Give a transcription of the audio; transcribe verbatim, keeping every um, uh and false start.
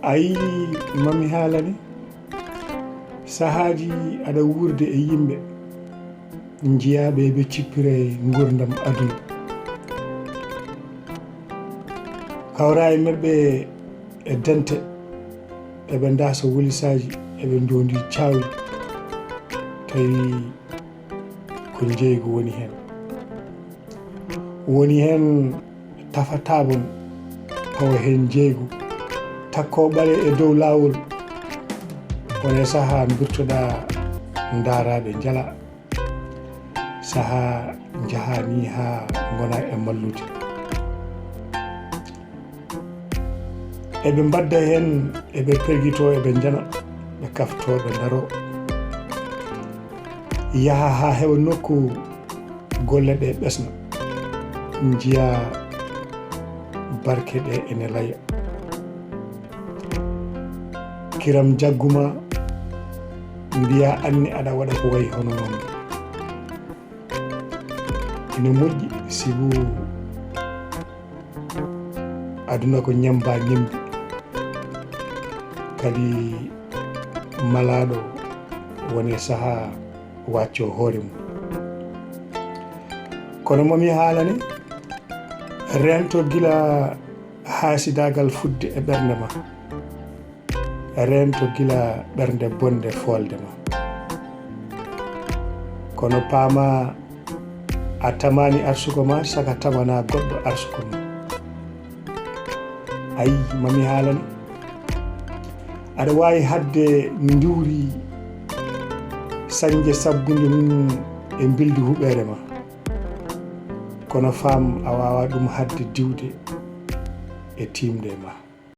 Ayi, mami haalani, sahaaji aɗa wuurde e yimɓe, njiyaa ɓe ɓe cippira e nguurndam aduna. Kawra e maɓɓe e dente, eɓe ndaasa wolisaaji, eɓe ndondi cawli, tawi ko njeeygu woni heen. Woni heen tafa taabon, tawa heen njeeygu, takko ɓale e dow laawol. Won e sahaa mbirtoɗaa ndaaraaɓe njala, sahaa njahaa ni haa ngona e mallude. Eɓe mbadda heen, eɓe pergitoo, eɓe njana, ɓe kaftoo, ɓe ndaroo. Yaha haa heɓa nokku golle ɗe ɓesna, njiya barke ɗe ene laya. Kiram jagguma, mbiya anni aɗa waɗa ko wayi hono noon. Ina moƴƴi sibu aduna ko ñemmba ñemmbi, kadi malaaɗo woni e sahaa waccoo hoore mum. Kono mami haalani, reento gila haasidaagal fuɗde e ɓernde ma. Reento gila ɓernde bonnde foolde ma. Kono paama a tamaani arsuko ma, saka tamana goɗɗo arsuko ma. Ayi, mami haalani. Aɗa waawi haɗde ndiwri sañde sabbunde mum e mbildi huɓeere ma. Kono faam a waawaa ɗum haɗde diwde e tiimde ma.